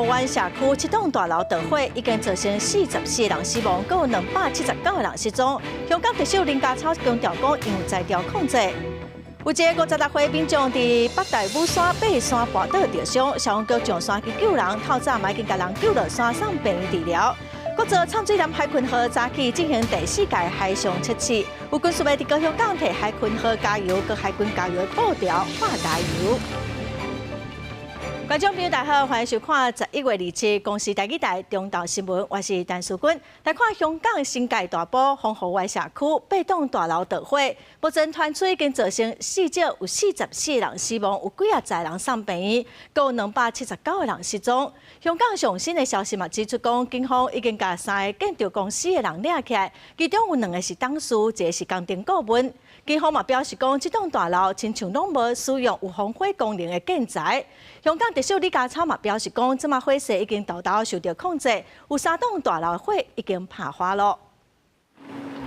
灣社區七棟大樓著火，已經造成44個人死亡，閣有279個人失蹤。香港特首林家超強調講，因有才調控制。有一个56歲民眾佇北大武山爬山跋倒著傷，消防局上山去救人，透早嘛已經共人救落山送病院治療。國造摻水艦海鯤號早起進行第四屆海上測試，有軍事迷佇高雄港替海鯤號加油，閣海軍加油的布條畫加油。觀眾朋友大家好，歡迎收看11月27公視台語台中晝新聞，我是陳淑君。來看香港新界大埔豐湖灣社區八棟大樓著火，目前傳出已經造成死者有44人死亡，有幾仔載人送病院，閣有279個人失蹤。香港上新的消息嘛指出講，警方已經共三个建築公司的人掠起來，其中有兩个是董事，一个是工程顧問。警方嘛表示講，這棟大樓親像攏無使用有防火功能的建材。香港特首李家超嘛表示講，這馬火勢已經沓沓受著控制，有三棟大樓的火已經拍花囉。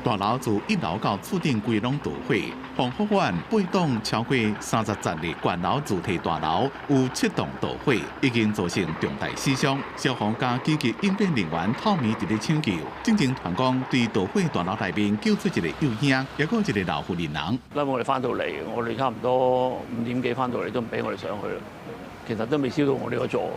大樓自一樓到厝頂規攏著火，豐福苑八棟超過30層的懸樓主體大樓有七棟著火，已經造成重大死傷。消防佮緊急應變人員透暝佇咧搶救，進前傳講對著火大樓內面救出一個幼嬰，抑閣一個老婦人人。咁我哋返到嚟，我哋差唔多5點幾返到嚟都唔俾我哋上去啦。其實都未燒到我呢個座。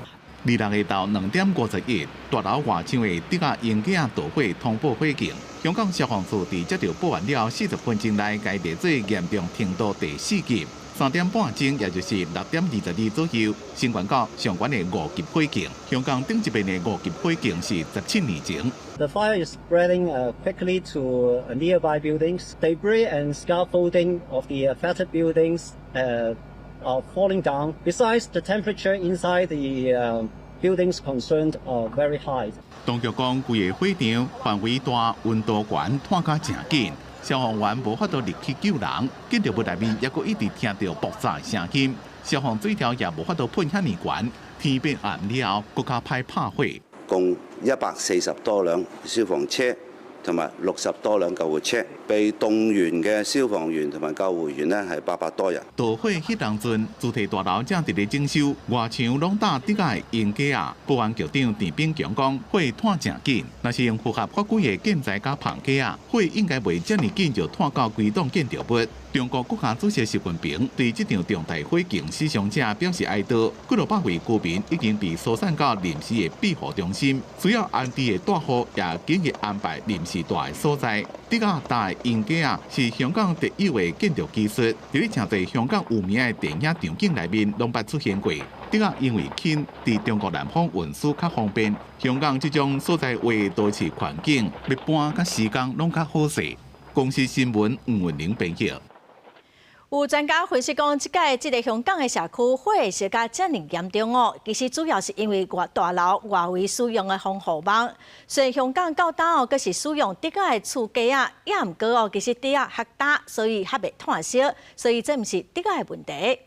二六下晝2點51，大樓外牆的竹仔鷹架著火通報火警。香港消防處佇接著報案了40分鐘內，共列做嚴重程度第四級。3點半鐘，也就是6點22左右，升懸到上懸的五級火警。香港頂一遍的五級火警是17年前。 The fire is spreading quickly to nearby buildings. Debris and scaffolding of the affected buildings are falling down. Besides, the temperature inside the buildings concerned are very high. 當局講，規个火場範圍大，溫度懸，湠甲誠緊，消防員無法度入去救人。建築物內面猶閣一直聽著爆炸聲音，消防水柱也無法度噴遐爾懸。天變暗了後，閣較歹拍火。共140多輛消防車同埋60多輛救護車，被動員嘅消防員同埋救護員呢係800多人。著火彼當陣，主體大樓正佇咧整修，外牆攏搭竹仔鷹架。保安局長鄭炳強講，火湠誠緊，若是用符合法規的建材佮棚架，火應該袂遮爾緊就湠到規棟建築物。中國國家主席習近平對這場重大火警死傷者表示哀悼，幾落百位居民已經被疏散到臨時的庇護中心，需要安置的住戶也緊急安排臨時蹛的所在。竹仔搭的鷹架是香港特有的建築技術，佇咧誠濟香港有名的電影場景內面攏捌出現過。竹仔因為輕，佇中國南方運輸較方便。香港這種所在位都市環境，欲搬佮施工攏較好勢。公視新聞吳文玲編譯。有專家分析講，這擺這个香港的社區火燒甲遮爾嚴重哦，其實主要是因為外大樓外圍使用的防護網。雖然香港到今哦，閣是使用竹仔的厝架仔，也毋過哦，其實竹仔較焦，所以較袂湠燒，所以這毋是竹仔的問題。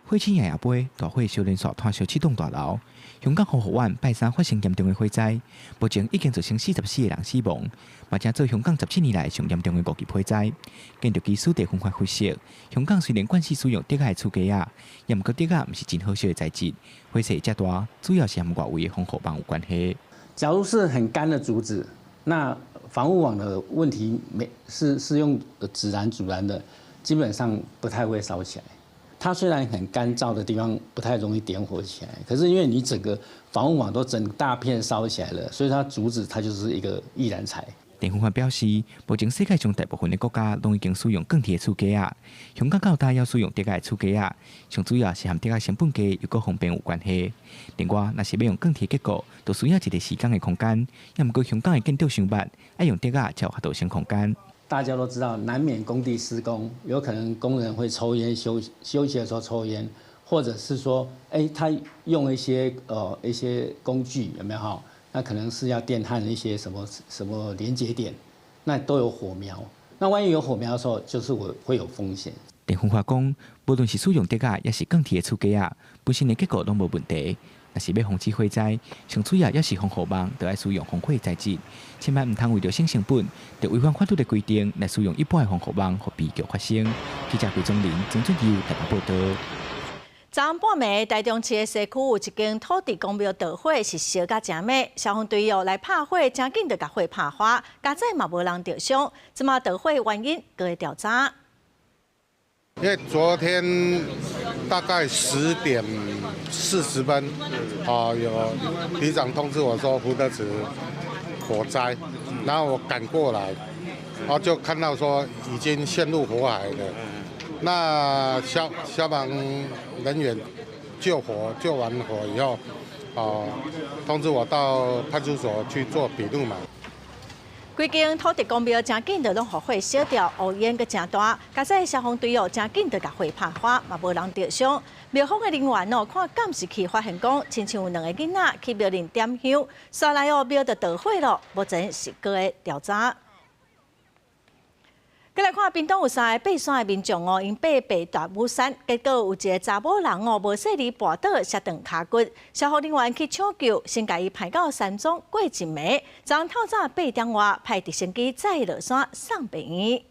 火星夜夜飛，大火燒連續湠燒七棟大樓。香港豐福苑拜三發生嚴重的火災，目前已經造成44個人死亡，嘛成做香港17年來上嚴重的五級火災。建築技師鄭芬發分析，香港雖然慣勢使用竹仔的厝架仔，也毋過竹仔毋是真好燒的材質，火勢遮大，主要是和外圍的防護網有關係。假如是很乾的竹子，那防護網的問題沒是用自然阻燃的，基本上不太會燒起來。它雖然很乾燥的地方不太容易點火起來，可是因為你整個防護網都整大片燒起來了，所以它竹子它就是一個易燃材。鄭芬發表示，目前世界上大部分的國家攏已經使用鋼鐵的厝架仔，香港到今猶使用竹仔的厝架仔，上主要是和竹仔成本低又閣方便有關係。另外，若是欲用鋼鐵結構，就需要一個時間的空間。也毋過香港的建築傷密，愛用竹仔才有法度省空間。大家都知道，難免工地施工，有可能工人會抽菸休息的時候抽菸，或者是說，欸，他用一些工具有沒有哈？那可能是要電焊一些什麼什麼連接點，那都有火苗。那萬一有火苗的時候，就是我會有風險。鄭芬發講，無論是使用竹仔，抑是鋼鐵的厝架仔，本身的結構攏無問題。若是欲防止火災，上主要抑是防護網，就愛使用防火材質，千萬毋通為著省成本，就違反法律的規定來使用一般的防護網，予悲劇發生。記者郭宗林、曾俊佑台北報導。昨昏半暝，台中市的西區有一間土地公廟著火，是燒甲誠猛，消防隊伍來拍火，誠緊就共火拍花，佳哉嘛無人著傷。這馬著火原因閣咧調查。因為昨天大概10點40分，啊，有里長通知我說福德祠火災，然後我趕過來，然後就看到說已經陷入火海了。那消防人員救火，救完火以後，哦，通知我到派出所去做筆錄嘛。規間土地公廟誠緊就攏予火燒掉，烏煙閣誠大，佳哉消防隊伍誠緊就共火拍花，嘛無人著傷。廟方的人員哦，看監視器發現講，親像有兩個囡仔去廟裡點香，煞來哦廟就著火囉，目前是閣咧調查。閣來看屏東有三个爬山的民眾哦，𪜶爬北大武山，結果有一个查某人哦，無細膩跋倒，摔斷跤骨，消防人員去搶救，先共伊抬到山莊過一暝，昨昏透早8點外派直升機載落山送病院。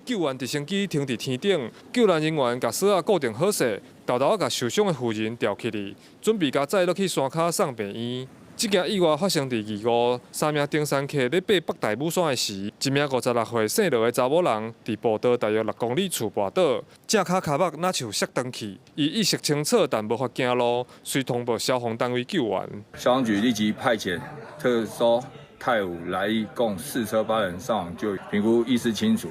救援直升機停佇天頂，救援人員共索仔固定好勢，沓沓共受傷的婦人吊起來，準備共載落去山跤送病院。這件意外發生佇二五，三名登山客咧爬北大武山的時，一名56歲姓羅的查某人，佇步道大約6公里處跋倒，正跤跤目若像摔斷去，伊意識清楚，但無法行路，隨通報消防單位救援。消防局立即派遣特搜泰武來義共4車8人上網救援，評估意識清楚，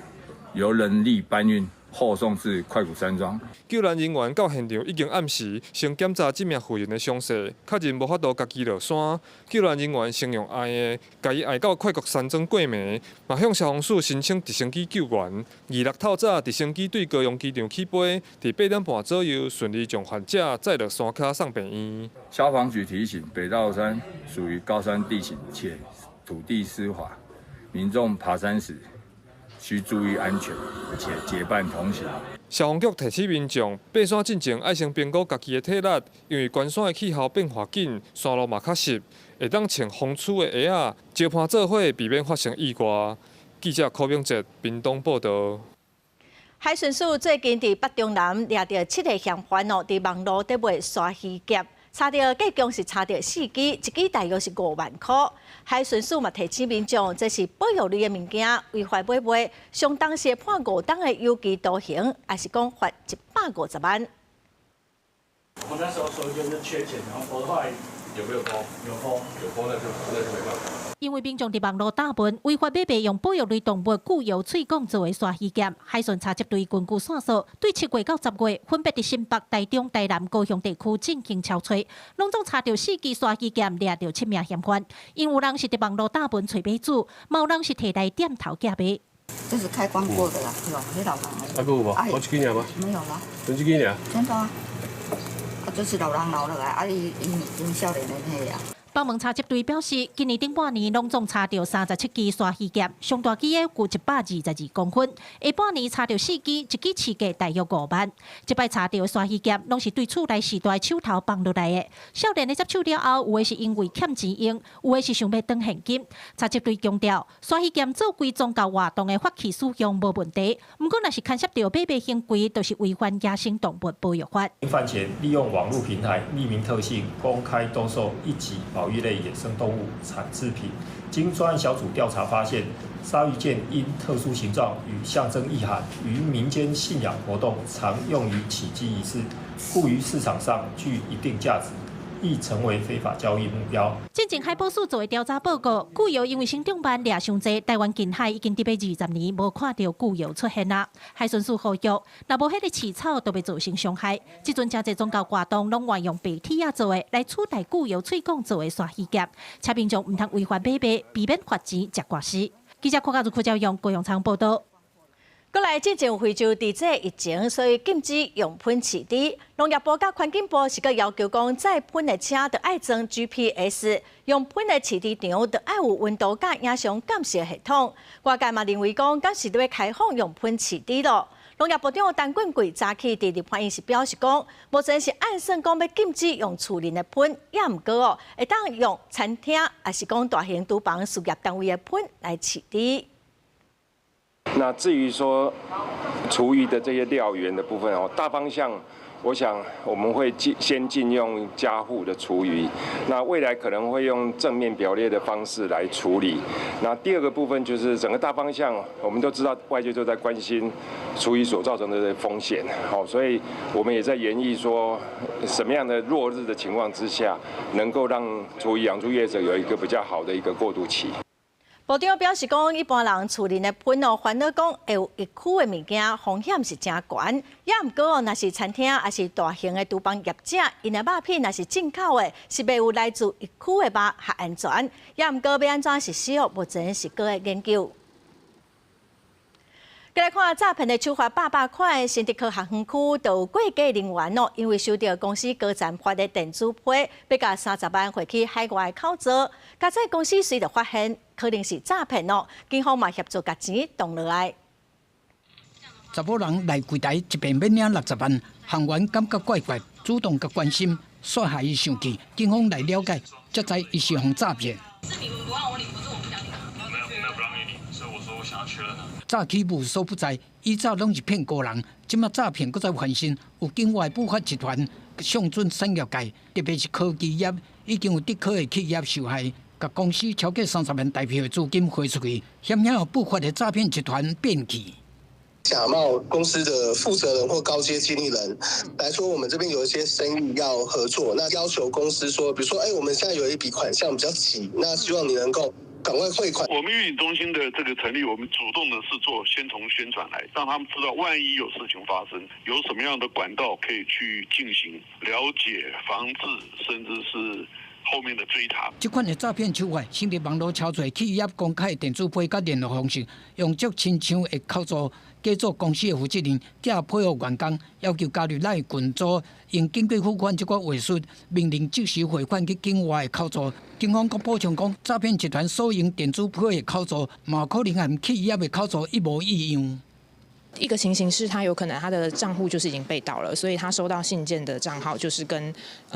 由人力搬運。後送至快谷山莊。救援人員到現場已經暗時，先檢查這名婦人的傷勢，確認無法度家己落山。救援人員先用爣的，共伊爣到快谷山莊過暝，嘛向消防署申請直升機救援。26透早，直升機對高雄機場起飛，佇8點半左右順利將患者載落山跤送病院。消防局提醒：北大武山屬於高山地形，且土地濕滑，民眾爬山時需注意安全，且結伴同行。消防局提醒民眾，爬山進前愛先評估家己的體力，因為懸山的氣候變化緊，山路嘛較濕，會當穿防鼠的鞋仔，相伴做伙，避免發生意外。記者柯明哲屏東報導。海巡署最近佇北中南掠著七个嫌犯哦，佇網路佇賣鯊魚夾。查著計共是查著四支，一支大約是5萬箍。海巡署嘛提醒民眾，這是保育類的物件，違法買賣，相當時會判5冬的有期徒刑，抑是講罰150萬。我那時候手機是缺錢，然後我的話有沒有 PO？有 PO，有 PO 那就沒辦法。因為民眾佇網路貼文違法買賣用保育類動物具有喙管做的鯊魚夾，海巡查緝隊根據線索，對7月到10月，分別佇新北、台中、台南、高雄地區進行搜查，攏總查著四支鯊魚夾，掠著七名嫌犯。𪜶有人是佇網路貼文揣買主，嘛有人是提來店頭寄賣。這是開光過的啦，對吧？彼老人的。啊，閣有無？無一支爾嗎？沒有啦。剩這支爾？真的啊，啊，這是老人留落來，啊，伊𪜶少年的彼個啊。北門查緝隊表示，今年頂半年攏總查著37支鯊魚夾，上大支的有122公分。下半年查著四支，一支市價大約5萬。這擺查著的鯊魚夾，攏是對厝內時代手頭放落來的。少年咧接手了後，有的是因為欠錢用，有的是想欲轉現金。查緝隊強調，鯊魚夾做規宗教活動的法器使用無問題，毋過若是牽涉著買賣行為，就是違反野生動物保育法。犯嫌利用網路平台匿名特性，公開兜售一級保育類野生動物產製品，經專案小組調查發現，鯊魚劍因特殊形狀與象徵意涵，於民間信仰活動常用於祈吉儀式，故於市場上具一定價值，易成為非法交易目標。進前海保署做的調查報告，巨鰲因為成長慢，掠傷濟，台灣近海已經佇欲20年無看著巨鰲出現啦。海巡署呼籲，若無彼个飼草，就欲造成傷害。這陣誠濟宗教活動攏換用白鐵仔做的，來取代巨鰲喙管做的鯊魚夾，請民眾毋通違法買賣，避免罰錢食官司。記者郭家如、柯兆勇、高永昌報導。閣來進前非洲佇這疫情，所以禁止用噴飼豬。農業部佮環境部是閣要求講，載噴的車著愛裝 GPS，用噴的飼豬場著愛有溫度佮影像監視系統。外界嘛認為講，敢是欲開放用噴飼豬囉。農業部長陳俊貴早起佇立法院是表示講，目前是按算講欲禁止用厝內的噴，也毋過哦，會當用餐廳，抑是講大型廚房事業單位的噴來飼豬。那至於說廚餘的這些料源的部分哦，大方向，我想我們會先禁用家戶的廚餘，那未來可能會用正面表列的方式來處理。那第二個部分就是整個大方向，我們都知道外界都在關心廚餘所造成的風險，好，所以我們也在研議說，什麼樣的落日的情況之下，能夠讓廚餘養豬業者有一個比較好的一個過渡期。部長表示講，一般人厝裡的噴哦，煩惱講會有疫區的物件，風險是誠懸。也毋過哦，若是餐廳抑是大型的廚房業者，𪜶的肉品若是進口的，是袂有來自疫區的肉較安全。也毋過欲按怎實施哦，目前是閣咧研究。過來看詐騙的手法百百款，新竹科學園區就有過假人員哦，因為收著公司高層發的電子批，欲共30萬匯去海外口座，加載公司隨著發現可能是詐騙哦，警方嘛協助共錢擋落來。查某人來櫃台一遍欲領60萬，行員感覺怪怪，主動共關心，煞予伊生氣。警方來了解，才知伊是予詐騙。是你們不讓我領，不是我不想領。沒有沒有不讓你領，所以我說我想要確認啊。詐欺無所不在，以早攏是騙高人，這馬詐騙閣再翻新，有境外不法集團上準產業界，特別是科技業，已經有竹科的企業受害，共公司超過30萬台幣的資金匯出去，險險予不法的詐騙集團變去。假冒公司的負責人或高階經理人來說，我們這邊有一些生意要合作，那要求公司說，比如說，我們現在有一筆款項比較急，那希望你能夠趕快匯款。我們預警中心的這個成立，我們主動的是做先從宣傳來，讓他們知道萬一有事情發生，有什麼樣的管道可以去進行了解、防治，甚至是後面的追查。這款的詐騙手法，先佇網路操作企業公開電子批佮聯絡方式，用足親像的口座，假做公司的負責人，寄批予員工，要求加入 LINE 群組，用緊急付款這款話術，命令即時匯款去境外的口座。警方閣補充講，詐騙集團所用電子批的口座，嘛可能和企業的口座一模一樣。一個情形是他有可能他的賬戶就是已經被盜了，所以他收到信件的賬號就是跟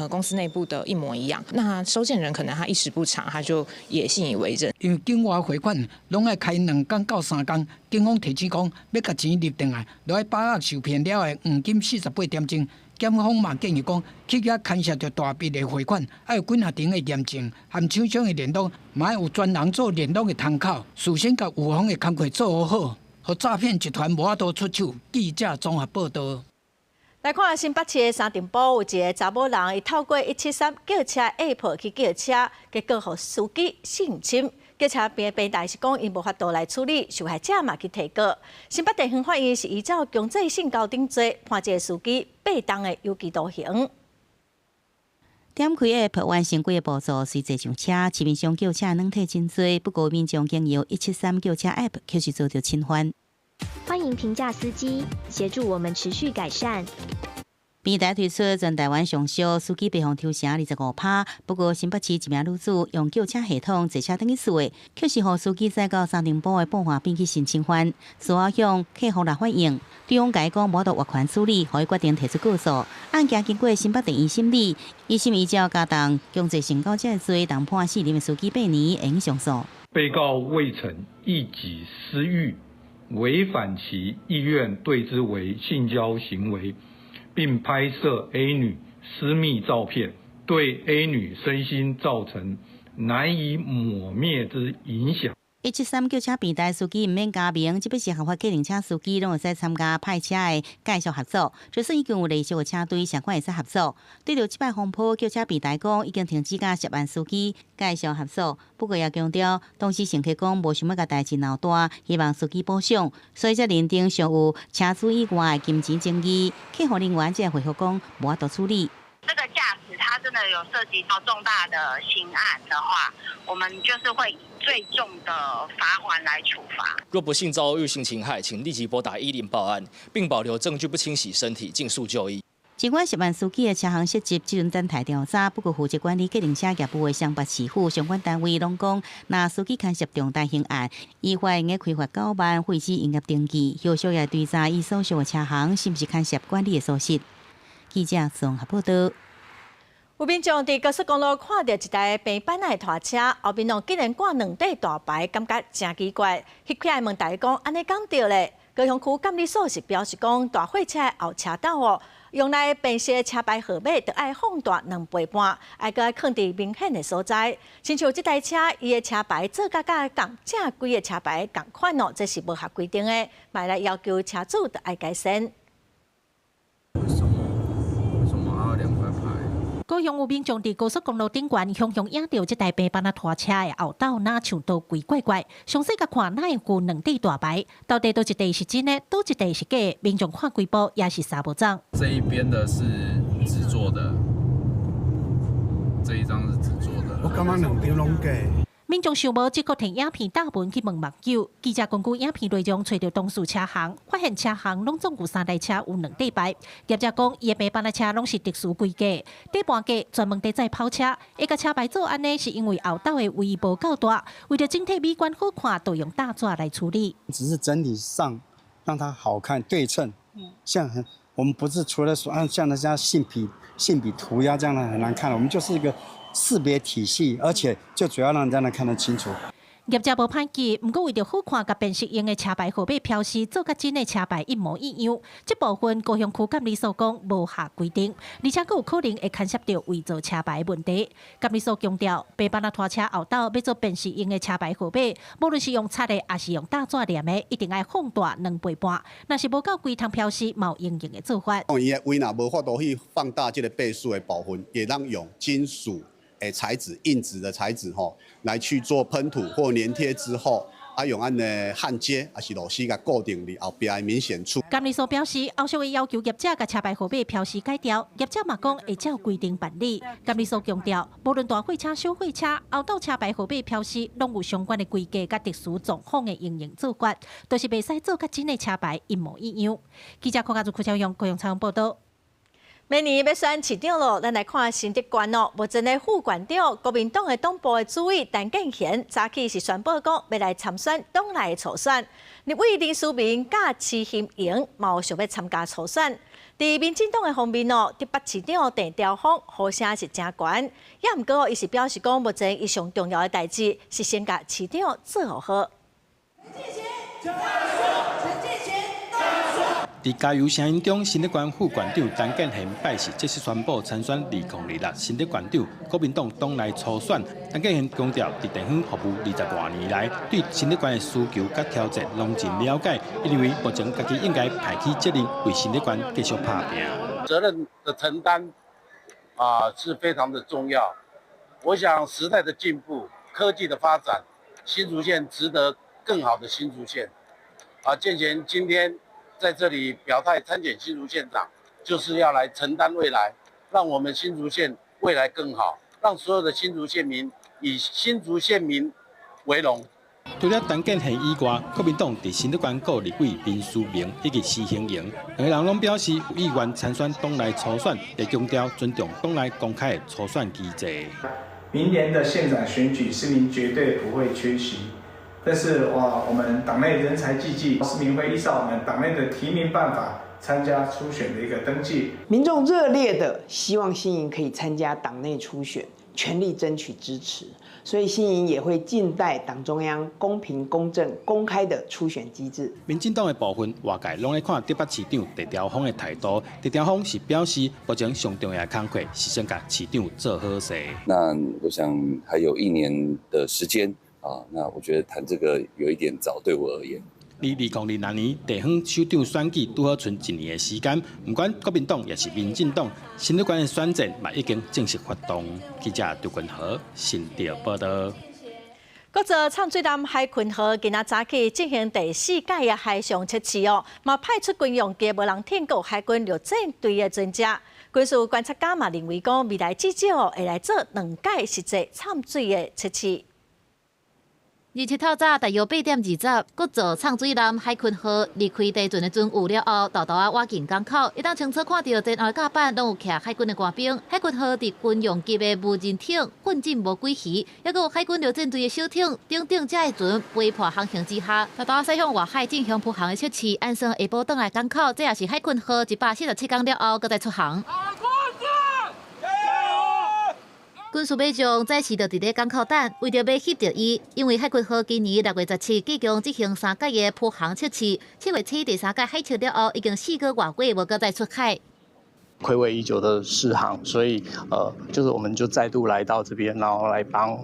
公司內部的一模一樣。那收件人可能他一時不察，他就也信以為真。因為境外匯款攏愛開2工到3工，警方提醒講，欲共錢入轉來，著愛把握受騙了的黃金48點鐘。檢方嘛建議講，企業牽涉著大筆的匯款，愛有幾若層的驗證，和廠商的聯絡，嘛愛有專人做聯絡的窗口，事先共預防的工課做好。予詐騙集團無法度出手。記者綜合報道。來看新北市的三重埔有一个查某人，伊透過173叫車 App 去叫車，結果予司機性侵。叫車平台是講𪜶無法度來處理，受害者嘛去提告。新北地方法院是依照強制性交等罪判這个司機8冬的有期徒刑。點開 App 完成幾个步驟，隨坐上車，市面上叫車軟體真濟，不過民眾經由173叫車 App 卻是遭著侵犯。歡迎評價司機，協助我們持續改善。平台推出全台灣上俗，司機被予抽成25%。不過新北市一名女子用叫車系統坐車轉去厝的，卻是予司機載到三重埔的埔岸邊去性侵犯，事後向客戶來反映，對方共伊講無法度越權處理，予伊決定提出告訴。案件經過新北地院審理，一審依照加重強制性交這个罪，重判4名司機8年，會用上訴。被告未逞一己私欲，違反其意願，對之為性交行為。並拍攝 A 女私密照片，對 A 女身心造成難以抹滅之影響。 173叫車平台司機毋免加盟，這擺是合法計程車司機攏會使參加派車的介紹合作，就算已經有連續的車隊，相關會使合作。對著這擺風波，叫車平台講已經停止佮涉案司機介紹合作，不過也強調，當時乘客講無想欲共代誌鬧大，希望司機補償，所以才認定尚有車資以外的金錢爭議。客服人員才會回覆講無法度處理。這個駕駛他真的有涉及到重大的刑案的話，我們就是會以最重的罰鍰來處罰。若不幸遭遇性侵害，請立即撥打110報案，並保留證據不清洗身體，盡速就醫。儘管涉案司機的車行設置這陣等待調查，不過負責管理計程車業務的雙北市府相關單位攏講，若司機牽涉重大刑案，依法應該開罰9萬，廢止營業登記，後續也追查伊所屬的車行是毋是牽涉管理的疏失。記者綜合報道。有民眾佇高速公路看著一台平板仔的拖車，後面哦竟然掛兩塊大牌，感覺誠奇怪。翕起來問大家講，按呢敢對咧？高雄區監理所是表示講，大貨車的後車斗哦，用來辨識車牌號碼，著愛放大兩倍半，愛閣愛囥佇明顯的所在。親像這台車，伊的車牌做甲佮仝正規的車牌仝款哦，這是無合規定的，嘛來要求車主著愛改善。為什麼？為什麼還有兩塊牌？高雄有民眾佇高速公路頂懸，雄雄影著這台平板仔拖車的後斗，若像倒奇怪怪。詳細共看，哪會有兩塊大牌？到底佗一塊是真的，佗一塊是假的？民眾看規部也是三無總。這一邊的是紙做的，這一張是紙做的。我感覺兩張攏假。民眾想無，這閣提影片貼文去問網友。記者根據影片內容，揣著當事車行，發現車行攏總有三台車有兩塊牌。業者講，伊的平板仔車攏是特殊規格，底盤低，專門佇載跑車。會共車牌做按呢，是因為後斗的位無夠大，為著整體美觀好看，就用搭紙來處理。只是整體上讓它好看對稱，像我們不是除了說啊，像那家杏筆塗鴉這樣的很難看，我們就是一個識別體系，而且就主要讓人家能看得清楚。業者無歹記，毋過為著好看佮辨識用的車牌號碼標示，做佮真的車牌一模一樣。這部分高雄區監理所講無下規定，而且閣有可能會牽涉著偽造車牌問題。監理所強調，平板仔拖車後斗欲做辨識用的車牌號碼，無論是用擦的，抑是用搭紙黏的，一定愛放大兩倍半。若是無夠規通標示，嘛有相應的做法。伊的位若無法度去放大這個倍數的部分，會當用金屬的材質、硬質的材質吼，來去做噴塗或黏貼之後，啊用按呢焊接，抑是螺絲共固定佇後壁的明顯處。監理所表示，後續會要求業者共車牌號碼標示改掉，業者嘛講會照規定辦理。監理所強調，無論大貨車、小貨車，後斗車牌號碼標示攏有相關的規格佮特殊狀況的應用做法，就是袂使做佮真的車牌一模一樣。記者柯家祖、柯超勇高雄採訪報導。明年欲選市長囉，咱來看新竹縣哦。目前的副縣長，國民黨的黨部的主委陳建賢，早起是宣布講欲來參選黨內的初選。立委林思明佮徐欣瑩嘛有想欲參加初選。佇民進黨的方面哦，竹北市長鄭朝鋒呼聲是誠懸，也毋過伊是表示講，目前伊上重要的代誌是先共市長做予好。佇加油聲音中，新竹縣副縣長陳建賢拜四正式宣布參選2026新竹縣長，國民黨黨內初選。陳建賢強調，佇地方服務20外年來，對新竹縣的需求佮挑戰攏真了解。伊認為目前家己應該排起責任，為新竹縣繼續拍拚。責任的承擔啊，是非常的重要。我想時代的進步，科技的發展，新竹縣值得更好的新竹縣。啊，建賢今天在這裡表態參選新竹縣長，就是要來承擔未來，讓我們新竹縣未來更好，讓所有的新竹縣民以新竹縣民為榮。除了陳建賢以外，國民黨佇新竹縣閣立委林思明以及徐興瑩兩个人攏表示有意願參選黨內初選，會強調尊重黨內公開的初選機制。明年的縣長選舉，思明絕對不會缺席。但是哇，我們黨內人才濟濟，思明會依照我們黨內的提名辦法參加初選的一個登記。民眾熱烈的希望新營可以參加黨內初選，全力爭取支持，所以新營也會靜待黨中央公平、公正、公開的初選機制。民進黨的部分，外界攏咧看竹北市長鄭朝鋒的態度。鄭朝鋒是表示，目前上重要的工課是先共市長做好勢。那我想還有一年的時間。啊，那我覺得談這個有一點早，對我而言。佇2026年地方首長選舉拄好賰一年的時間，毋管國民黨抑是民進黨，新竹縣的選戰嘛已經正式發動。記者張君豪新竹報導。國造歃水艦海鯤號今仔早起進行第四屆的海上測試哦，嘛派出軍用機無人艇閣海軍陸戰隊的船隻。軍事觀察家嘛認為講，未來至少會來做兩屆實際歃水的測試。27透早大約8點20，國造歃水艦海鯤號離開地船的船塢了後，沓沓仔倚近港口，會當清楚看著前後甲板攏有徛海軍的官兵。海鯤號佇軍用級的無人艇奮進無幾魚，猶閣有海軍陸戰隊的小艇等等，遮的船陪伴航行之下，沓沓仔駛向外海進行浮航的測試，按算下晡轉來港口，這也是海鯤號147天了後，閣再出航。軍事馬將早時就佇咧港口等，為著欲翕著伊，因為海鯤號今年6月17即將執行三屆的浮航測試，7月7第三屆海測了後，已經4個外月無閣再出海。睽違已久的試航，所以就是我們就再度來到這邊，然後來幫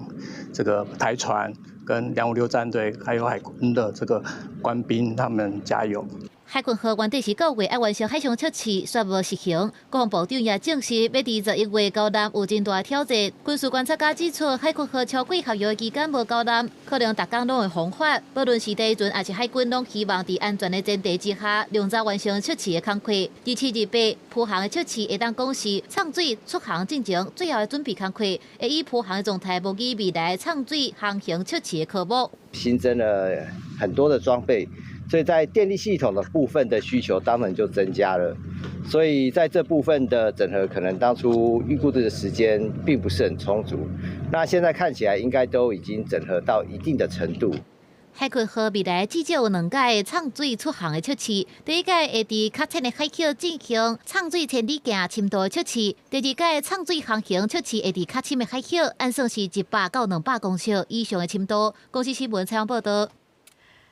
這個台船跟256戰隊還有海軍的這個官兵他們加油。海鯤號原底是9月愛完成海上測試，煞無實行。國防部長也證實，欲佇11月交艦有真大挑戰。軍事觀察家指出，海鯤號超過合約期間無交艦，可能逐工攏會風發。無論是台船抑是海軍，攏希望佇安全的前提之下，量早完成測試的工課。27、28浮航的測試會當講是暢水出航進前最後的準備工課，會以浮航的狀態模擬未來暢水航行測試的科目。新增了很多的裝備。所以在電力系統的部分的需求當然就增加了，所以在這部分的整合，可能當初預估的時間並不是很充足。那現在看起來應該都已經整合到一定的程度。海鯤號未來至少有兩屆暢水出航的測試，第一屆會佇較淺的海域進行暢水千里鏡深度的測試，第二屆暢水航行測試會佇較深的海域，按算是100到200公尺以上的深度。公視新聞採訪報導。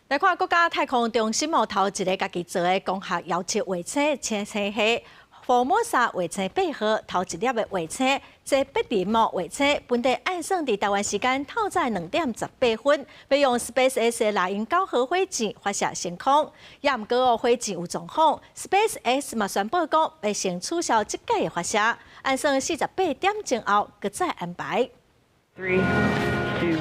來看國家太空中心哦，頭一个家己做的光學遙測衛星星星系，福摩薩衛星8號頭一粒的衛星，坐柏林哦衛星，本地按算佇台灣時間透早2點18分，欲用 SpaceX 的獵鷹9號火箭發射升空。也毋過哦，火箭有狀況，SpaceX 嘛宣布講，欲先取消這擺的發射，按算48點鐘後，閣再安排。 Three, two,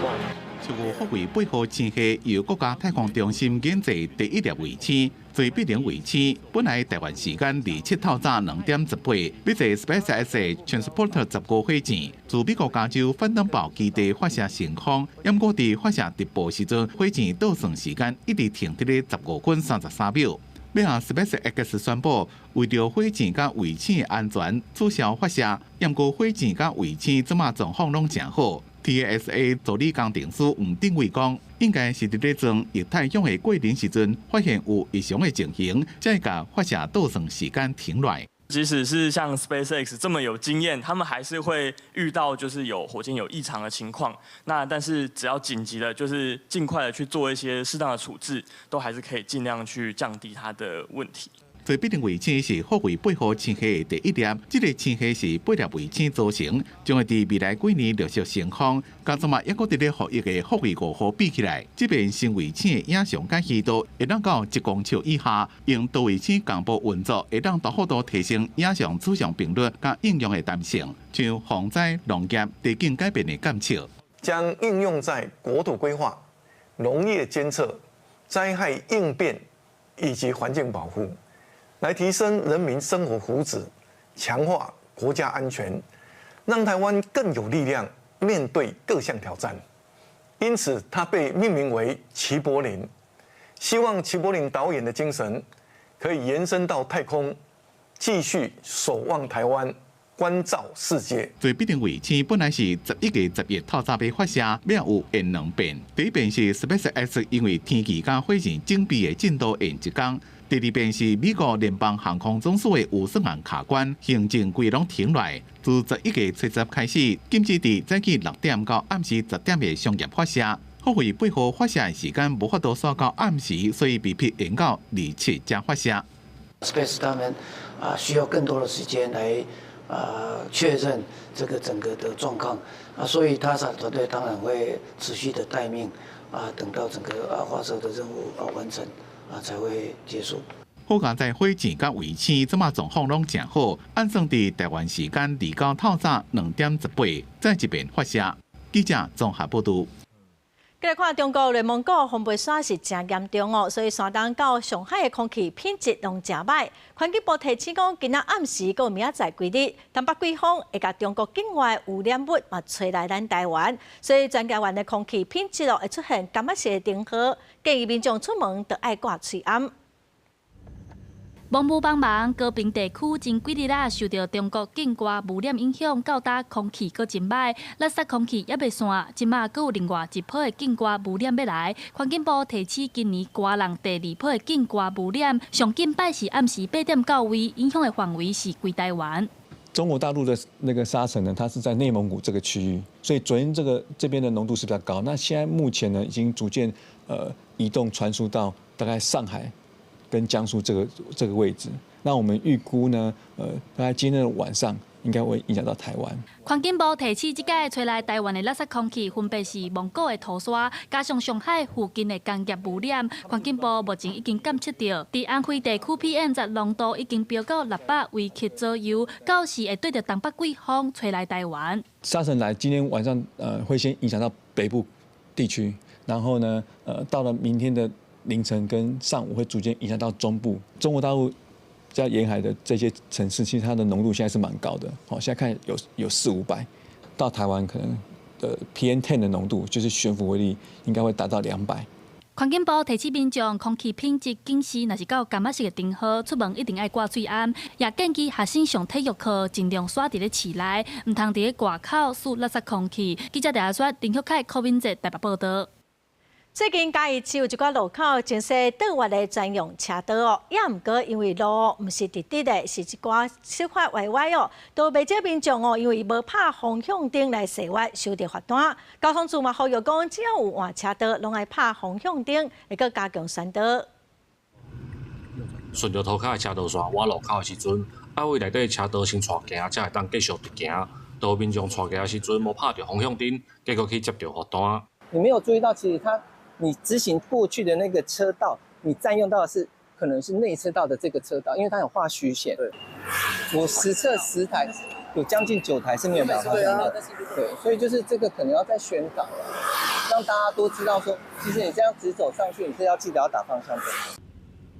one. 超過福衛8號星系由國家太空中心研製第一粒衛星，坐柏林衛星，本來台灣時間27透早2點18，欲坐 SpaceX Transporter 15火箭，自美國加州范登堡基地發射升空，毋過佇發射直播時陣，火箭倒算時間一直停佇咧15分33秒。尾仔 SpaceX 宣布，為著火箭佮衛星的安全，取消發射。毋過火箭佮衛星這馬狀況攏誠好。NASA 助理工程師吳定偉講，應該是佇咧裝液態氧的過程時陣，發現有異常的情形，才會共發射倒算時間停落來。即使是像 SpaceX 這麼有經驗，他們還是會遇到就是有火箭有異常的情況。那但是只要緊急的，就是盡快的去做一些適當的處置，都還是可以盡量去降低它的問題。坐柏林衛星是福衛8號星系的第一粒，這個星系是八粒衛星組成，將會佇未來幾年陸續升空。佮這馬猶閣佇咧服役的福衛5號比起來，這遍新衛星的影像解析度會當到1公尺以下，用多衛星同步運作，會當大幅度提升影像取像頻率佮應用的彈性，像防災、農業、地景改變的監測，將應用在國土規劃、農業監測、災害應變以及環境保護。來提升人民生活福祉，強化國家安全，讓台灣更有力量面對各項挑戰。因此，它被命名為齊柏林，希望齊柏林導演的精神可以延伸到太空，繼續守望台灣，關照世界。坐柏林衛星本來是11月11透早欲發射，尾仔有延兩遍。第一遍是 SpaceX 因為天氣佮火箭準備的進度延一工。第二遍是美國聯邦航空總署的預算案卡關，行政規攏停落來。自11月70開始，禁止佇早起6點到暗時10點的商業發射。福衛8號發射的時間無法度煞到暗時，所以被迫延到27才發射。 Space 他們啊需要更多的時間來啊確認這個整個的狀況啊，所以 NASA 團隊當然會持續的待命啊，等到整個啊發射的任務啊完成啊才會結束。好佳哉火箭佮衛星這馬狀況攏誠好，按算佇台灣時間29透早2點18，再一遍發射。記者綜合報導。繼續看中國內蒙古風飛沙是誠嚴重哦，所以山東到上海的空氣品質攏誠䆀。環境部提醒講，今仔暗時閣明仔載規日，東北季風會共中國境外污染物嘛吹來咱台灣，所以全台灣的空氣品質哦會出現柑仔色的燈號，建議民眾出門著愛掛喙罨。罔霧茫茫，高屏地區前幾日仔受著中國境外污染影響，到今空氣閣真䆀，垃圾空氣猶袂散。這馬閣有另外一波的境外污染欲來。環境部提醒，今年高雄第二波的境外污染，上緊拜四暗時8點到位，影響的範圍是規台灣。中國大陸的那個沙塵呢，它是在內蒙古這個區域，所以昨天這邊的濃度是比較高。那現在目前呢，已經逐漸移動傳輸到大概上海跟江蘇這個位置。那我們預估呢，大概今天的晚上應該會影響到台灣。環境部提醒，這擺吹來台灣的垃圾空氣，分別是蒙古的土沙，加上上海附近的工業污染。環境部目前已經監測到，佇安徽地區 PM10濃度已經飆到600微克左右，到時會對著東北季風吹來台灣。沙塵來，今天晚上會先影響到北部地區，然後呢，到了明天的凌晨跟上午會逐漸影響到中部。中國大陸在沿海的這些城市，其實它的濃度現在是蠻高的。好，現在看有四五百，到台灣可能的 PM10 的濃度，就是懸浮微粒，應該會達到200。環境部提醒民眾，空氣品質警示，若是到柑仔色的燈號，出門一定愛掛喙罨。也建議學生上體育課盡量煞佇咧市內，毋通佇咧外口吸垃圾空氣。記者陳亞林旭凱、柯敏哲台北報道。最近嘉義市有一寡路口增設倒彎的專用車道哦，也毋過因為路毋是直直的，是一寡小可歪歪哦，都袂少民眾哦，因為無拍方向燈來踅彎，收著罰單。交通處嘛呼籲講，只要有換車道，攏愛拍方向燈，會閣加強宣導。順著塗跤的車道線倚路口的時陣，愛為內底車道先帶行，才會當繼續直行。當民眾帶行的時陣無拍著方向燈，結果去接著罰單。你沒有注意到，其實它。你直行過去的那個車道，你佔用到的是可能是內車道的這個車道，因為它有畫虛線。對，我實測10台，有將近9台是沒有打方向燈。對，所以就是這個可能要再宣導了，讓大家都知道說，其實你這樣直走上去，你是要記得要打方向燈。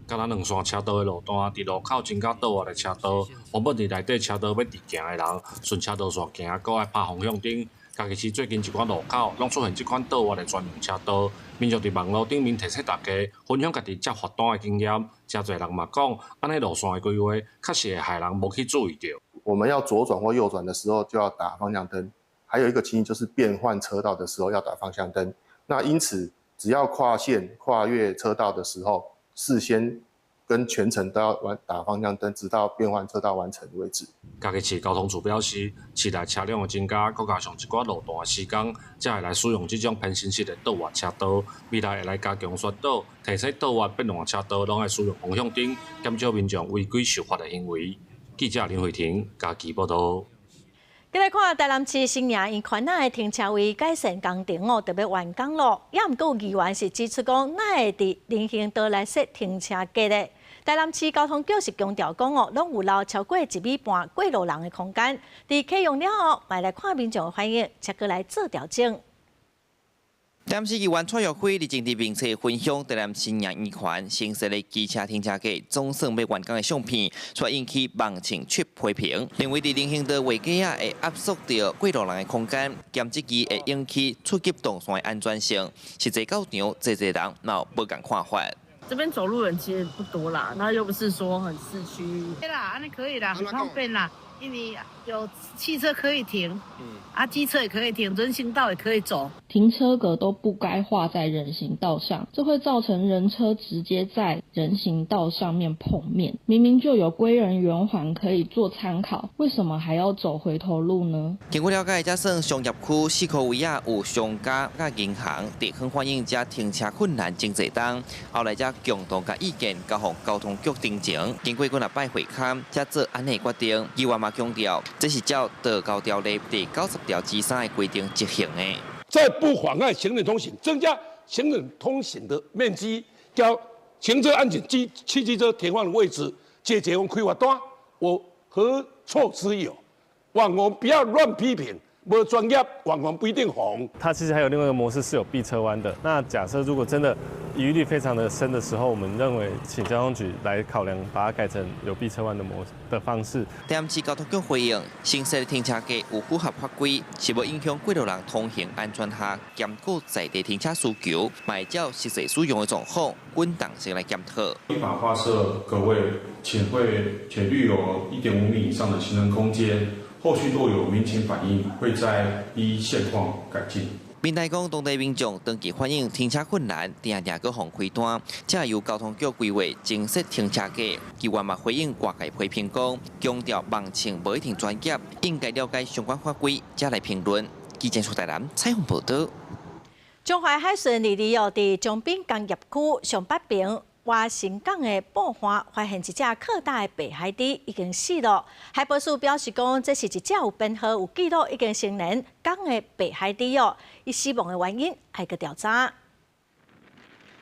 敢若兩線車道的路段，佇路口增加倒彎的車道，原本佇內底車道欲直行的人，順車道線行，閣愛拍方向燈。嘉義市最近一寡路口，攏出現這款倒彎的專用車道。民眾佇網路頂面提醒大家，分享家己接罰單的經驗。誠濟人嘛講，按呢路線的規劃，確實會害人無去注意著。我們要左轉或右轉的時候，就要打方向燈。還有一個情形就是變換車道的時候要打方向燈。那因此，只要跨線、跨越車道的時候，事先跟全程都要完打方向燈，直到變換車道完成為止。嘉義市交通處表示，市內車輛的增加，閣加上一寡路段的施工，才會來使用這種偏心式的倒彎車道。未來會來加強宣導，提醒倒彎變換車道攏愛使用方向燈，減少民眾違規受罰的行為。記者林慧婷嘉義報道。繼來看台南市新營醫院仔的停車位改善工程哦，就欲完工咯。也毋過有議員是指出講，哪會佇人行道來設停車格咧？台南市交通局是強調講哦，攏有留超過1.5米過路人的空間。佇啟用了後，嘛來看民眾的反應，才閣來做調整。台南市議員蔡玉輝日前佇面冊分享台南新營醫院新設的機車停車格總算欲完工的相片，卻引起網情卻批評，認為佇人行道畫格仔會壓縮著過路人的空間，兼質疑會引起觸及動線的安全性。實際到場，濟濟人嘛有無仝看法。這邊走路人其實不多啦，那又不是說很市區。對啦，按呢可以啦，很方便啦，因為有汽車可以停，啊，機車也可以停，人行道也可以走。停車格都不該畫在人行道上，這會造成人車直接在人行道上面碰面。明明就有歸仁圓環可以做參考，為什麼還要走回頭路呢？根據了解，這算商業區四箍圍仔有商家佮銀行，地方反映遮停車困難真濟冬，後來才共同共意見交予交通局訂正。經過幾若擺會勘，才做按呢決定。議員嘛強調，這是照道交條例第90條之3的規定執行的。在不妨礙行人通行，增加行人通行的面積，交行車安全機汽機車停放的位置，解決我們開罰單，我何錯之有？網紅不要亂批評，無專業，網紅不一定紅。它其實還有另外一個模式是有避車彎的。那假設如果真的疑慮非常的深的時候，我們認為請交通局來考量，把它改成有避車彎的模的方式。台南市交通局回應，新設的停車格有符合法規，是無影響過路人通行安全下，兼顧在地停車需求，嘛會照實際使用的狀況，滾動式來檢討。依法劃設格位，且預留1.5米以上的行人空間。後續若有民情反映，會再依現況改進。民代講當地民眾長期反映停車困難，定定閣予開單，才由交通局規劃增設停車格。議員嘛回應外界批評講，強調網程無一定專業，應該了解相關法規，才來評論。記者蘇台南採訪報導。中華海巡22號佇長濱工業區上北爿外神港的布岸發現一隻擴大的白海豬已經死了。海保署表示講，這是一隻有編號、有記錄、已經成年公的白海豬哦。伊死亡的原因還閣調查。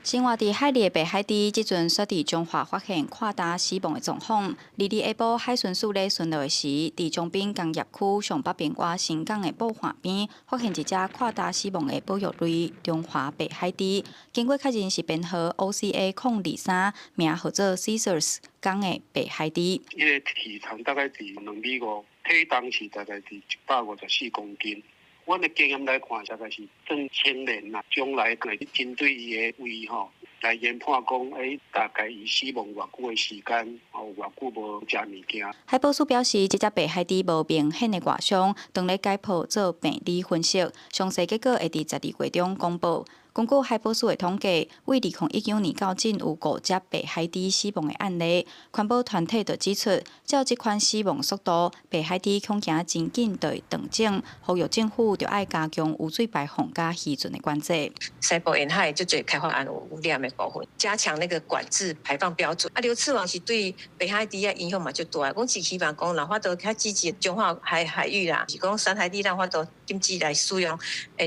生活佇海裡的白海豬，這陣煞佇彰化發現擴大死亡的狀況。22下晡海巡署咧巡邏的時，佇長濱工業區上北爿外神港的布岸邊，發現一隻擴大死亡的保育類中華白海豬。經過確認是編號 OCA 023，名號做 Scissors 公的白海豬。伊个體長大概佇2米5，體重是大概佇154公斤。阮的經驗來看，大概是算成年啦，將來會針對伊的胃吼來研判講，大概伊死亡偌久的時間，哦，偌久無食物件。海保署表示，這隻白海豬無明顯的外傷，當咧解剖做病理分析，詳細結果會佇12月中公布。根據海保署的統計，為2019年到今有五隻白海豬死亡的案例。環保團體就指出，照這款死亡速度，白海豬恐驚真緊就會斷種，呼籲政府著愛加強污水排放佮漁船的管制。西部沿海足濟開發案有污染的部分，加強那個管制排放標準。啊，流刺網是對白海豬的影響嘛足大。阮是希望講，若法度較積極彰化海海域啦，是講深海豬咱法度禁止來使用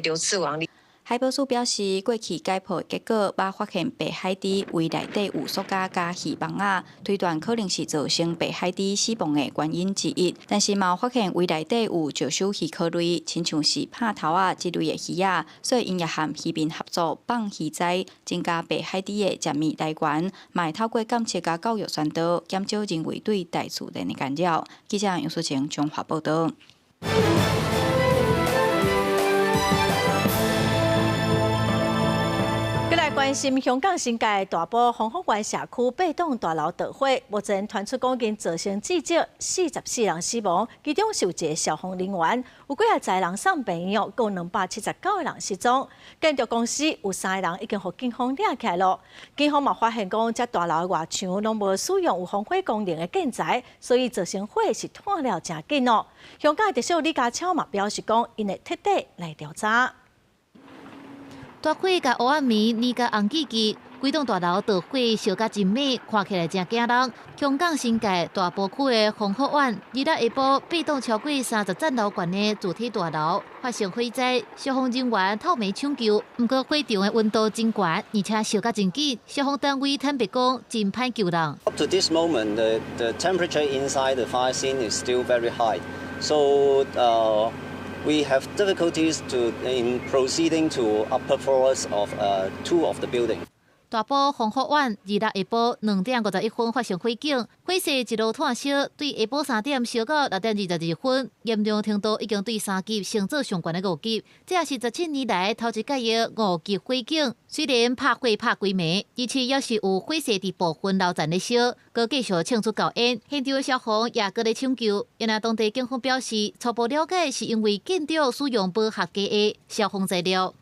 流刺網。海保署表示，過去解剖結果，捌發現白海豬胃內底有塑膠佮魚網仔，推斷可能是造成白海豬死亡的原因之一。但是嘛有發現胃內底有石守魚殼類，親像是拍頭仔這類的魚仔，所以𪜶也和漁民合作放魚仔，增加白海豬的食物來源，嘛會透過監測佮教育宣導，減少人為對大自然的干擾。記者楊淑晴彰化報導。關心香港新界大埔宏福苑社區八棟大樓著火，目前傳出講已經造成至少44人死亡，其中是有一个消防人員，有幾仔十人送病院，閣有279個人失蹤。建築公司有三个人已經予警方掠起來囉。警方嘛發現講，這大樓的外牆攏無使用有防火功能的建材，所以造成火勢湠了誠緊哦。香港的特首李家超嘛表示講，𪜶會徹底來調查。大火共烏暗暝黏甲紅記記，規棟大樓著火燒甲真猛，看起來誠驚人。香港新界大埔區的宏福苑，26下晡八棟超過30層樓懸的主體大樓發生火災，消防人員透暝搶救，毋過火場的溫度真懸，而且燒甲真緊。消防單位坦白講，真歹救人。 Up to this moment, the temperature inside the fire scene is still very high, so we have difficulties to in proceeding to upper floors of two of the building. 大埔宏福苑26下晡2點51分發生火警，火勢一路湠燒，對下晡3點燒到6點22分，嚴重程度已經對3級升做上懸的5級。這也是17年來頭一擺的5級火警。雖然拍火拍規暝，而且猶是有火勢佇部分樓層咧燒，閣繼續衝出厚煙。現場的消防也閣咧搶救。然當地警方表示，初步了解是因為建築使用無合格的消防材料。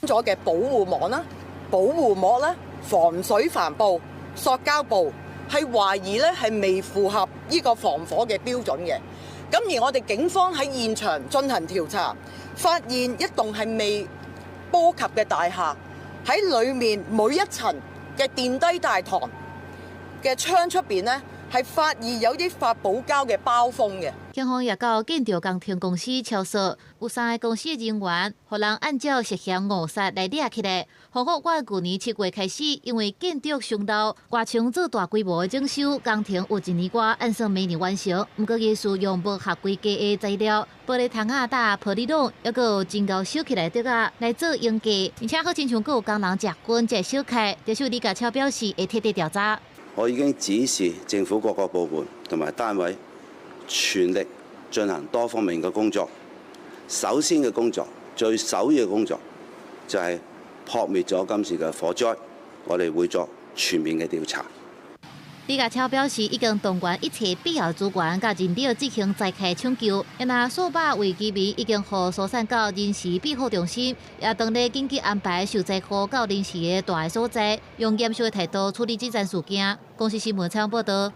咗嘅保護網啦、保護膜啦、防水帆布、塑膠布，係懷疑咧係未符合呢個防火嘅標準嘅。咁而我哋警方喺現場進行調查，發現一棟係未波及嘅大廈，喺裡面每一層嘅電梯大堂嘅窗出邊呢，係發現有啲發泡膠嘅包封嘅。警方也到建築工程公司抄索，有三个公司的人員，予人按照涉嫌誤殺來掠起來。宏福苑舊年7月開始，因為建築傷老，外牆做大規模的整修工程，有一年外按算明年完成。毋過伊使用無合規格的材料，玻璃窗仔搭玻璃籠，猶閣有真𠢕燒起來的竹仔來做營架，而且好親像閣有工人食薰才會燒開。特首李家超表示會徹底調查。我已經指示政府各個部門同埋單位，全力進行多方面嘅工作。首先嘅工作，最首要嘅工作就係撲滅咗今次嘅火災，我哋會作全面嘅調查。李家超表示，已經動員一切必要資源佮人力進行災害搶救，若數百位居民已經予疏散到臨時庇護中心，也當咧緊急安排受災戶到臨時的蹛的所在，用嚴肅的態度處理這件事件。公視新聞採訪報道。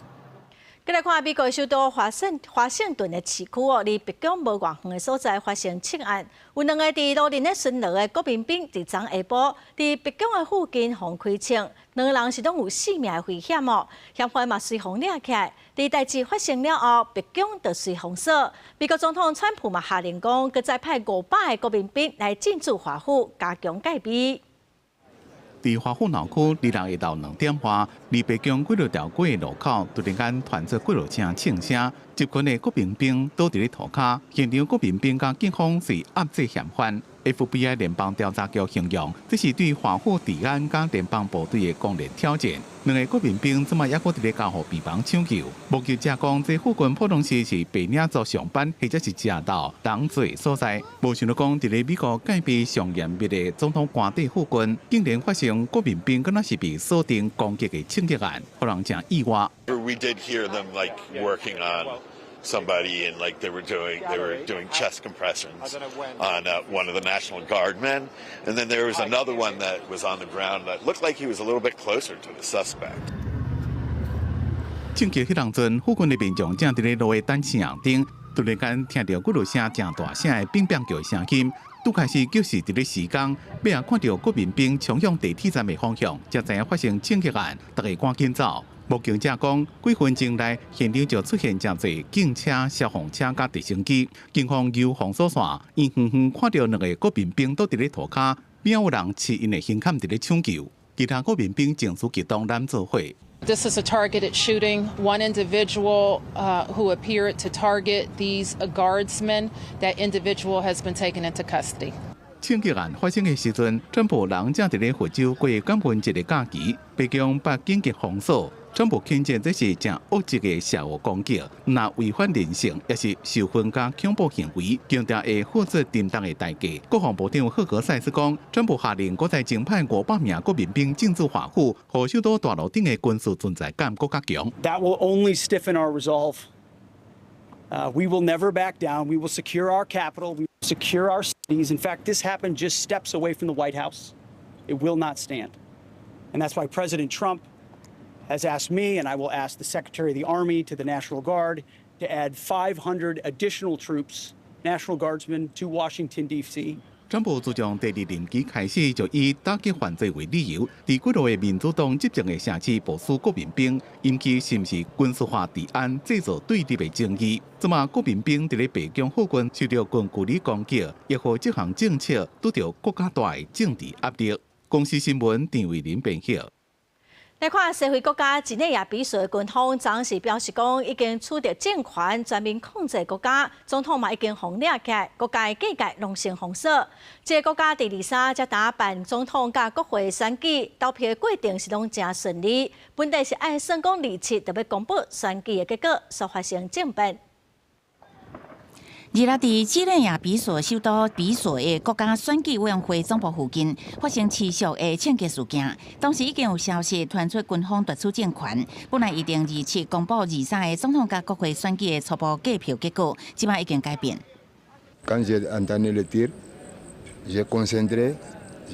閣來看美國首都華盛頓的市區哦，離白宮無偌遠的所在發生槍案，有兩個佇路面咧巡邏的國民兵佇昨下晡，佇白宮的附近予人開槍，兩个人是攏有性命的危險哦。嫌犯嘛隨予掠起來，佇代誌發生了後，白宮就隨封鎖。美國總統川普嘛下令講，閣再派500個國民兵來進駐華府，加強戒備。佇華府鬧區，26下晝2點外，離白宮幾落條街的路口，突然間傳出幾落聲槍聲，一群的國民兵倒佇咧塗跤，現場國民兵佮警方是壓制嫌犯。FBI 聯邦調查局形容，這是對華府治安佮聯邦部隊的公然挑戰。兩个國民兵這擺猶閣佇咧加護病房搶救。目擊者講，這附近普通時是白領族上班或者是食晝人濟所在。無想到講，佇咧美國戒備上嚴密的總統官邸附近，竟然發生國民兵敢若是被鎖定攻擊的槍擊案，予人誠意外。 We did hear them like working on somebody and like they were doing chest compressions on one of the National Guard men, and then there was another one that was on the ground that looked like he was a little bit closer to the suspect. 槍擊彼當陣，附近的民眾正佇咧路的等青紅燈，突然間聽著幾落聲誠大聲的乒乒叫聲音，拄開始就是佇咧時間，尾仔看著國民兵衝向地鐵站的方向，才知影發生槍擊案，大家趕緊走。目擊者講，幾分鐘內現場就出現誠濟警車、消防車佮直升機，警方由封鎖線，𪜶遠遠看著兩个國民兵倒佇咧塗跤，邊有人持𪜶的胸坎佇咧搶救，其他國民兵情緒激動，攬做伙。 This is a targeted shooting. One individual who appeared to target these guardsmen, that individual has been taken into custody. 槍擊案發生的時陣，川普人正佇咧佛州過感恩節的假期，白宮把緊急封鎖。川普譴責這是誠惡質的邪惡攻擊，若違反人性，也是仇恨佮恐怖行為，強調會付出沉重的代價。國防部長赫格塞斯講，川普下令閣再增派500名國民兵進駐華府，予首都大樓頂的軍事存在感閣較強。 That will only stiffen our resolve. We will never back down. We will secure our capital. We will secure our cities. In fact, this happened just steps away from the White House. It will not stand. And that's why President Trump has asked me, and I will ask the Secretary of the Army to the National Guard, to add 500 additional troops, National Guardsmen, to Washington, D.C. 川普自從第二任期開始，就以打擊犯罪為理由，佇幾落個民主黨執政的城市部署國民兵，引起是毋是軍事化治安、製造對立的爭議。這馬國民兵佇咧白宮附近受著近距離攻擊，亦予這項政策拄著閣較大的政治壓力。公視新聞陳慧琳編譯。來看西非國家幾內亞比索的軍方，昨時表示講已經取得政權，全面控制國家，總統嘛已經予掠起來，國家的各界攏先封鎖。這个國家佇23才剛辦總統佮國會選舉，投票的過程是攏誠順利。本來是按算講27就欲公布選舉的結果，煞發生政變。26佇幾內亞比索首都比索的國家選舉委員會總部附近發生持續的槍擊事件，當時已經有消息傳出軍方奪取政權。本來預定27公布23的總統佮國會選舉的初步計票結果，這擺已經改變。 Quand j'ai entendu le tir, j'ai concentré,